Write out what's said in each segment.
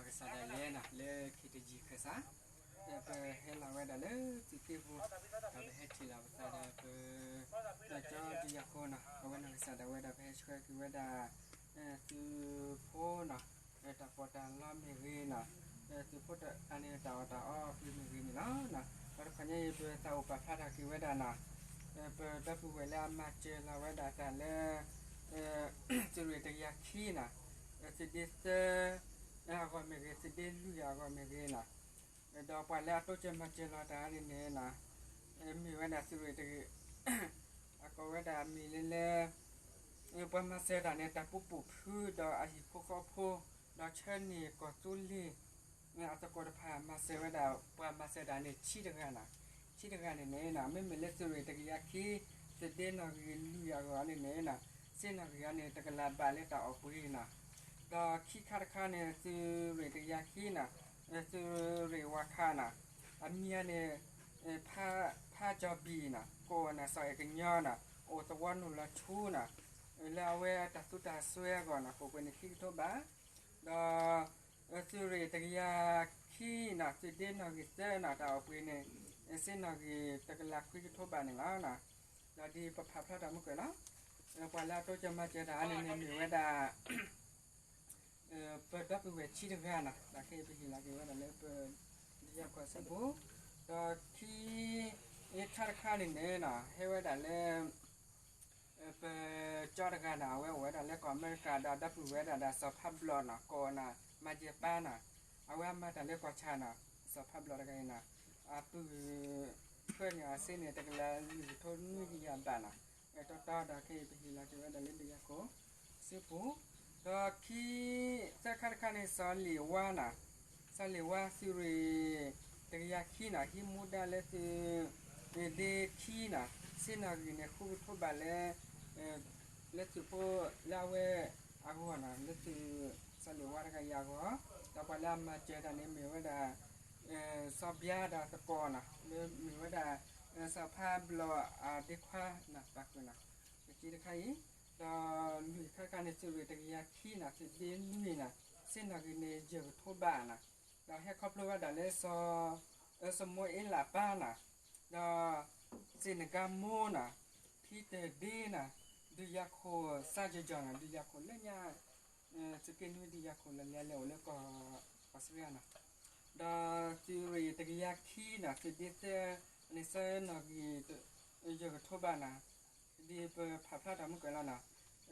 ကစၢ်ဒၣ်လဲၣ်နီၤ လၢခ့တယံၤခၢၣ်စး ပဟဲလီၤဝဲဒၣ်လၢသုးက့ၢ်ပူၤ ဒီးပဟဲထံၣ်လီၤပသးဒီးပ ကၠီဒုးယၤခိၣ်နီၤ အဝဲနီၢ်ကစၢ်ဒၣ်ဝဲဒီး ပဟဲဆှၢက့ၤဝဲဒၣ် သုးဖိနီၤ တၢ်ပီးတၢ်လီမ့ၢ်ဂ့ၤနီၤ သုးဖိတၢ်န့ၣ် တၢ်အီၣ်တၢ်အီအပူၤမ့ၢ်ဂ့ၤန့ၣ်လီၤ. ဒီးတခီညါအံၤ ပသးအိၣ်ပာ်ဖျါထီၣ်က့ၤဝဲဒၣ်နီၤ ပဒီပုၢ်ဝဲၢ်လၢအမၤစၢၤလီၤဝဲဒၣ်တၢ်လၢ သုးရ့ၣ်တကယၤခံနီၤ သုးဒ့သၢ အဂီၢ်မ့ၢ်ဂ့ၤ သုးဒ့လွံၢ်အဂီၢ်မ့ၢ်ဂ့ၤနီၤ ဒီးပှၤလၢအတိစၢၤမၤစၢၤလီၤတၢ်န့ၣ်န့ၣ်နီၤ မ့ၢ်ဝဲဒၣ်သုးရ့ၣ်တကယၤ အကိးဝဲဒၣ်အမံၤလၢလၢ ပှၤမၤစၢၤတၢ်န့ၣ် တၢ်ပူၤပိာ်ဖု ဒီးအဟံၣ်ဖိဃီဖိ ဒီးဆၢန့ၢ်ကီၢ်သူလ့ၤ အသကိးတဖၣ်မၤစၢၤဝဲဒၣ် ပှၤမၤစၢၤတၢ်န့ၣ် ဆံတဂၤနီၤ ဆံတဂၤန့ၣ်န့ၣ်နီၤ မ့မ့ၢ်လၢသုးရ့ၣ်တကယၤခံ သုးဒ့နီၣ်ဂံၢ်လွံၢ်အဂီၢ်န့ၣ်န့ၣ်နီၤ စ့နီၣ်ဂံၢ်အံၤန့ၣ် တကလးဘးလၢတၢ်အီၣ်ပှ့ၤနီၤ ဒီးခံခါတခါန့ၣ် သုးရ့ၣ်တကယၤခံနီၤ သုးရ့ၣ်ဝၤခးနီၤ အမံၤအန့ၣ် ဖးကၠီၤဘံၣ်နီၤ ကိးနၤစီၤအဲၣ်ကညီနီၤ အိၣ်သဝီနိၣ်လီၤဆူနီၤ လၢအဝဲတၢ်သူတၢ်စွဲအဂီၢ်နီၤ ကိးပှ့ၤန့ၣ်ခံကထိဘး ဒီး သုးရ့ၣ်တကယၤခံနီၤ သုးဒ့နီၣ်ဂံၢ်သၢနီၤ တၢ်အီၣ်ပှ့ၤန့ၣ် စ့နီၣ်ဂံၢ်တကလးခွံကထိဘးန့ၣ်လီၤ. ဒီးဒ်ပဖးဖျါထီၣ်မုၢ်ကၢၢ်လီၤ ပှၤလၢအတိစၢၤမၤစၢၤတၢ်အါန့ၣ်န့ၣ် မ့ၢ်ဝဲဒၣ် ပဒီပုၢ်ဝဲၢ်ဆံတဂၤနီၤ ဒီးခဲအံၤပဟ့ၣ်လီၤက့ၤဝဲဒၣ်လၢပ ဒုးယၤခိၣ်အစုပူၤ ဒီးခံ ခါတခါန့ၣ်န့ၣ်နီၤ ဟဲဝဲဒၣ်လၢ ပကၠီတဂၤနီၤ အဝဲအိၣ်ဝဲဒၣ်လၢကီၢ်အမဲရကၤ ဒီးဒီပုၢ်ဝဲၢ်ဒၣ်ဒီးစီၤဖးဘျီနီၤ ကိးနၤ မၤယဲၢ်ပၢ်နီၤ အဝဲအမၤတၢ်လၢကီၢ်ဆၣ်နီၤ စီၤဖးဘျီတဂၤအံၤနီၤ အပုၢ်ဖၢန့ၢ်အီၤစ့န့ၣ် တကလးလွံၢ်ကထိနွံကယၤဘးနီၤ တီတီဒီးခဲအံၤပဟ့ၣ်လီၤက့ၤဝဲဒၣ်လၢဒုးယၤခိၣ်စုပူၤ ဒီးခံ သၢခါတခါန့ၣ် စီၤလ့ၣ်ဝါနီၤ စီၤလ့ၣ်ဝါသုးရ့ၣ်တကယၤခံနီၤ ဟံးမူဒါလၢသုး ဒ့ခံနီၤ စ့နီၣ်ဂံၢ်န့ၣ် ဃုကထိဘးလၢ လၢသုးဖိလၢအဝဲအဂီၢ်နီၤ လၢသုး စီၤလ့ၣ်ဝါတဂၤအံၤအဂီၢ် ဒီးပှၤလၢအမၤစၢၤတၢ်န့ၣ်မ့ၢ်ဝဲဒၣ် စီၤဘျါဒီးသကိးနီၤ လၢမ့ၢ်ဝဲဒၣ် စီၤဖးဘျီအဒ့ခွါနီၤ ပာ်ဃုာ်နီၤ တက့တခါအံၤ ဒီးလွံၢ်ခါတခါန့ၣ် သုးရ့ၣ်တကယၤခံနီၤ သုးဒ့လွံၢ်နီၤ စ့နီၣ်ဂံၢ်န့ၣ် ယဲၢ်ကထိဘးနီၤ ဒီးဟဲခီဖျိဝဲဒၣ်လၢ စီၤမိအ့လးပၢ်နီၤ ဒီး စ့နကါမိၢ်နီၤ ဖံတၢၢ်ဒ့နီၤ ဒုးယၤခိၣ်စၢ်ယီၤယီၤနီၤ ဒုးယၤခိၣ်လၢညါ သုးက့နွံဒုးယၤခိၣ်လၢလဲၤလဲၤအိၣ်လၢကီၢ်အီစထြ့လယါနီၤ ဒီးသုးရ့ၣ်တကယၤခံနီၤ သုးဒ့သၢ န့ၣ် စ့နီၣ်ဂံၢ် ယဲၢ်ကထိဘးနီၤ ဒ်ပဖးဖျါထီၣ်မုၢ်ကၢၢ်လီၤနီၤ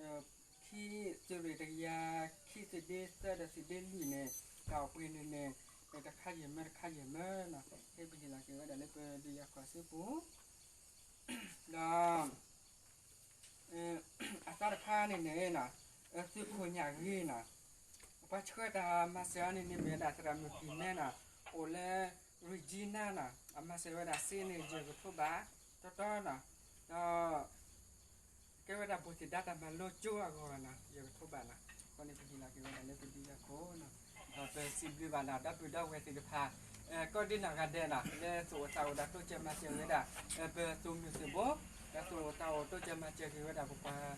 ခံ သုးရ့ၣ်တကယၤခံ သုးဒ့သၢဒီးသုးဒ့လွံၢ်န့ၣ် တၢ်အီၣ်ပှ့ၤန့ၣ်န့ၣ် တခါယဲၢ်မၢတခါယဲၢ်မၢနီၤ ဟဲပဟ့ၣ်လီၤက့ၤဝဲဒၣ်လၢပဒုးယၤခိၣ်စုပူၤ ဒီး အသီတခါန့ၣ်န့ၣ်နီၤ သုးခိၣ်ညၣ်ဂ့ၤနီၤ ပှၤဆှၢတၢ်မၤစၢၤအီၤန့ၣ်န့ၣ် မ့ၢ်ဝဲဒၣ်သရၣ်မုၣ်ကံၢ်နဲနီၤ အိၣ်လၢ Regina နီၤ အမၤစၢၤဝဲဒၣ်စ့န့ၣ် ယဲၢ်ကထိဘး တီတီနီၤ ဒီး ကဲဝဲဒၣ်ဘူးသ့ၣ်ဒါတၢ်မၤလိကၠိအဂီၢ်နီၤ ယဲၢ်ကထိဘးနီၤ အဃိန့ၣ်ပဟ့ၣ်လီၤက့ၤဝဲဒၣ်လၢပဒုးယၤခိၣ်နီၤ ဒီးပစံးဘျုးဘၣ်နီၤ ဒီပုၢ်ဒီဝဲၢ်သ့ၣ်တဖၣ် ကိးဒံနီၢ်ဂၤဒဲးနီၤ လၢသူၣ်အိၣ်သးအိၣ်ဒီးတိစၢၤမၤစၢၤဝဲဒၣ် ပသုးမုၢ်သံၣ်ဘိ ဒီးသူၣ်အိၣ်သးအိၣ်တိစၢၤမၤစၢၤက့ၤဝဲဒၣ်ပပှၤ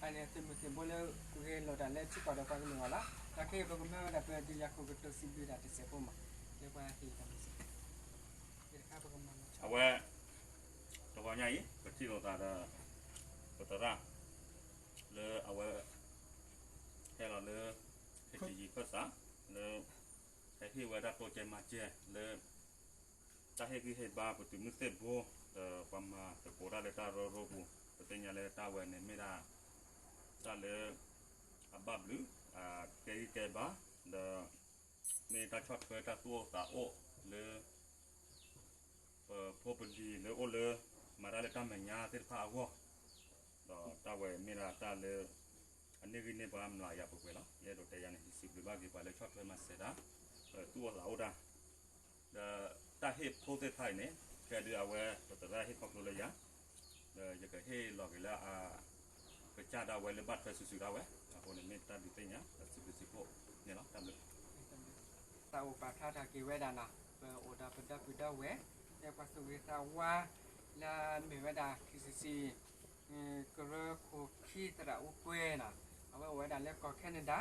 အန့ၣ်သုးမုၢ်သံၣ်ဘိလၢဂဲၤလိာ်တၢ်လၢထံကီၢ်ဒီးပှၤကလုာ်အဂီၢ်လီၤ. ဒီးခဲအံၤပကမၢဝဲဒၣ်ပဒုးယၤခိၣ်ကတိၤစံးဘျုးတၢ်တစဲးဖိမး လၢပှၤဟ့ၣ်တၢ်မၤစၢၤ အဝဲ တဂီၤညါအံၤ ပထံၣ်လိာ်သးဒီး ပသရၣ် လၢအဝဲ ဟဲလီၤလၢ ခ့တယံၤခၢၣ်စး လၢ ဟဲဟ့ၣ်ဝဲဒၣ်တိစၢၤမၤစၢၤလၢ တၢ်ဟ့ၣ်ဂံၢ်ဟ့ၣ်ဘါပသုးမုၢ်သံၣ်ဘိ ဒီးပှၤမၤသကိးတၢ်လၢတၢ်ရၢရိပူၤ ပသ့ၣ်ညါလၢတၢ်ဝဲန့ၣ်မ့ၢ်ဒၣ် တၢ်လၢ အဘၣ်ဘျုး အကဲဂံၢ်ကဲဘါ ဒီး မ့ၢ်တၢ်ဆီၣ်ထွဲတၢ်သူၣ်အိၣ်သးအိၣ်လၢ ပဖိပလံၤလၢအိၣ်လၢ မၤတၢ်လၢတၢ်မဲာ်ညါသ့ၣ်တဖၣ်အဂီၢ်, ဒီးတၢ်ဝဲမ့ၢ်ဒၣ်တၢ်လၢ အန့ၢ်ဂံၢ်န့ၢ်ဘါမျးယၤပှဲၤပှဲၤလီၤ. ယအဲၣ်ဒိးတဲယၤန့ၣ် ယစံးဘျုးဘၣ်က့ၤပှၤလၢဆီၣ်ထွဲမၤစၢၤတၢ် သူၣ်အိၣ်သးအိၣ်တၢ် ဒီးတၢ်ဟ့ၣ်ဖိသ့ၣ်တဖၣ်အံၤန့ၣ် ခဲဒုးအဝဲပသရၣ်ဟ့ၣ်ခီဖျိလၢယၤ, ဒီးယကဟ့ၣ်လီၤက့ၤလၢအ ကစၢ်ဒၣ်ဝဲလၢဘၣ်ထွဲစုာ်စုာ်ဒၣ်ဝဲ, အဃိန့ၣ်မ့ၢ်တၢ်ဒုးသ့ၣ်ညါ ဒီးစံးဘျုးစံးဖှိၣ်န့ၣ်လီၤ. တၢ်ဘျုး သးအိၣ်ပာ်ဖျါထီၣ်က့ၤဝဲဒၣ်နီၤ, ပအိၣ်ဒီးပဒီပုၢ်ဒီဝဲၢ် လၢပှၤသူၣ်ဂ့ၤသးဝါ လၢမ့ၢ်ဝဲဒၣ် KCC ကရၢခိၣ်ခံသရၣ်အူကွဲနီၤ, အဝဲအိၣ်ဝဲဒၣ်လၢကီၢ် Canada,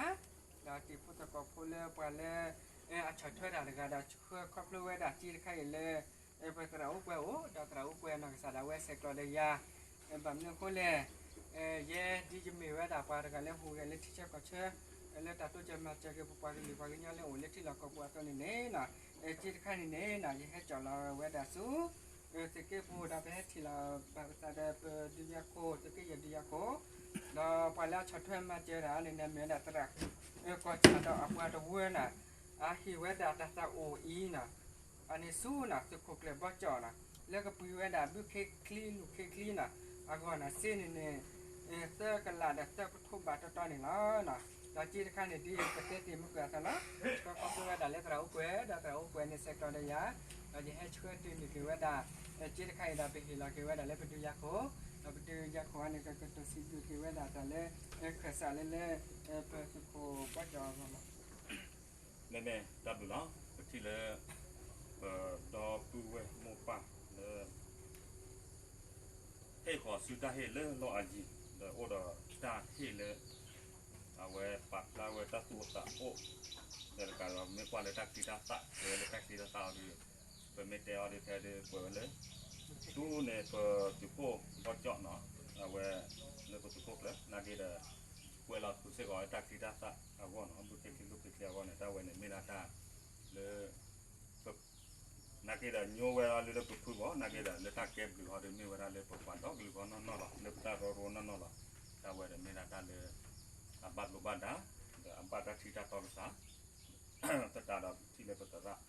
ဒီးတံၤဖိသကိးဖိလၢပှၤလၢ အဆီၣ်ထွဲတၢ်တဂၤဒီး ဆှၢခီဖျိဝဲဒၣ်စ့တခါအံၤလၢ ပသရၣ်အိၣ်ပှဲၤအိၣ် ဒီးသရၣ်အိၣ်ပှဲၤနီၢ်ကစၢ်ဒၣ်ဝဲဆဲးကျိးဒီးယၤ ဘၣ်မနုၤအဃိလဲၣ်, ယဲဒ်ယမ့ၢ်ဝဲဒၣ်ပှၤတဂၤလၢဟူးဂဲၤလၢထံဆၢကီၢ်ဆၢ လၢတၢ်တိစၢၤမၤစၢၤက့ၤပပှၤကလုာ်ပှၤကညီလၢအိၣ်လၢထံလီၢ်ကီၢ်ပူၤအသိးန့ၣ်န့ၣ်, စ့တခါန့ၣ်န့ၣ် ယဟဲကၠီၣ်လီၤဝဲဒၣ်ဆူ သုးက့ပူၤ ဒီးပဟဲထံၣ်လီၤဘၣ်ပသးဒီးပဒုးယၤခိၣ် သုးက့ယဲၢ်ဒုးယၤခိၣ်, ဒီးပှၤလၢအဆီၣ်ထွဲမၤစၢၤတၢ်န့ၣ်န့ၣ် မ့ၢ်ဝဲဒၣ်သရၣ် ကီၢ်ဆၣ်ဒီးအပှၤတဝၢန့ၣ် အဟ့ၣ်ဝဲဒၣ်တၢ်သးအိၣ်အံၤန့ၣ် အန့ၣ်ဆူန့ၣ် သုးခိၣ်ကျၢၢ်ဘီကၠီၣ်န့ၣ် လၢကပှ့ၤဝဲဒၣ်ဘုခ့ချံလူၢ်ခ့ချံန့ၣ် အဂီၢ်န့ၣ်စ့န့ၣ်န့ၣ် သၢကလးဒီးသၢကထိဘးတီတီန့ၣ်လီၤ. ဒီးစ့တခါန့ၣ် ဒ်ပတဲတ့ၢ်မုၢ်ကၢအသးလီၤ. ဆှၢခီဖျိဝဲဒၣ်လၢသရၣ်အိၣ်ပှဲၤ ဒီးသရၣ်အိၣ်ပှဲၤန့ၣ်ဆဲးကျိးဒီးယၤ, ဒီးယဟဲဆှၢတုၤန့ၢ်က့ၤဝဲဒၣ် စ့တခါအံၤဒီး ပဟ့ၣ်လီၤက့ၤဝဲဒၣ်လၢပဒုးယၤခိၣ်, ဒီးပဒုးယၤခိၣ်အံၤန့ၣ် ကကတိၤစံးဘျုးက့ၤဝဲဒၣ်တၢ်လၢ ခၢၣ်စးလၢလၢ ပသုးခိၣ်ဘီကၠီၣ်အဂီၢ်လီၤ. မ့မ့ၢ်တၢ်ဘျုးလီၤ. ပထံၣ်လၢ ပဒီပုၢ်ဝဲၢ်မိၢ်ပၢ်လၢ ဟ့ၣ်ဃီၤဆူတၢ်ဟ့ၣ်လၢလီၢ်အယံၤ ဒီးအိၣ်ဒီးတၢ်ဟ့ၣ်လၢ အဝဲပာ်ဖျါဝဲတၢ်သူၣ်အိၣ်သးအိၣ် ဒီးတကးဒီးမ့ၢ်ကွၢ်လၢတၢ်ချံတၢ်သၣ် ပဝဲလၢတၢ်ချံတၢ်သၣ်အီၤဒီး ပမ့ၢ်တဲအီၤဒီးဖဲဒီးပှဲၤဝဲလၢ ဆူန့ၣ်ပသုးခိၣ်ဘီကၠီၣ်နီၤ အဝဲ လၢပသုးခိၣ်ကျၢၢ် နာ်က့ဒီး ကွဲးလီၤသူစ့ၢ်ကီးဝဲတၢ်ချံတၢ်သၣ်အဂီၢ်နီၤ ဘုခ့ချံလူၢ်ခ့ချံအဂီၢ်န့ၣ် တၢ်ဝဲန့ၣ်မ့ၢ်ဒၣ်တၢ်လၢ နာ်က့ဒီးညိဝဲဒၣ်လၢပဖုဘီ နာ်က့ဒီးလၢတၢ်ကဲဘျုးအီၤဒီး မ့ၢ်ဝဲဒၣ်လၢပပှၤဒီကလုာ်ဂီၢ်နီၢ်နီၢ်လီၤ. လၢပတၢ်ရီရီနီၢ်နီၢ်လီၤ. တၢ်ဝဲဒီးမ့ၢ်ဒၣ်တၢ်လၢ အဘၣ်ဒိဘၣ်ဒါ ဒီးအဘၣ်တၢ်ထံတၢ်တီကစၢ် သတးဒီးပထံၣ်လၢပသရၣ်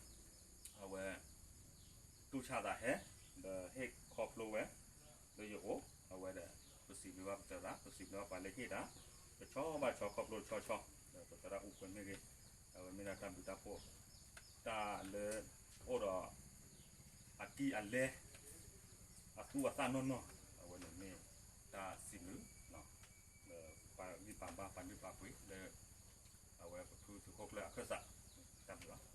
အဝဲ တူၢ်ဆါသးဟဲ ဒီးဟ့ၣ်ခီဖျိဝဲ လၢယအိၣ် အဝဲဒီး ပစံးဘျုးဘၣ်ပသရၣ် ပစံးဘျုးဘၣ်ပှၤလၢဟ့ၣ်တၢ် တဆီဘၣ်ဆီခီဖျိတဆီဆီ ဒီးပသရၣ်အိၣ်ပှဲၤမ့ၢ်ဂ့ၤ အဝဲမ့ၢ်ဒၣ်တၢ်ဘျုးတၢ်ဖှိၣ် တၢ်လၢ အိၣ်ဒီး အကံၢ်အလဲ အသူအသၣ်နီၢ်နီၢ် အဝဲန့ၣ်မ့ၢ်တၢ်စံးဘျုး ပှၤဂံၢ်ပှၤဘါပှၤဒုၣ်ပှၤပှ့ၤလၢ အဝဲပဖုသုးခိၣ်ကျၢၢ်အခၢၣ်စး တၢ်ဘျုးလီၤ.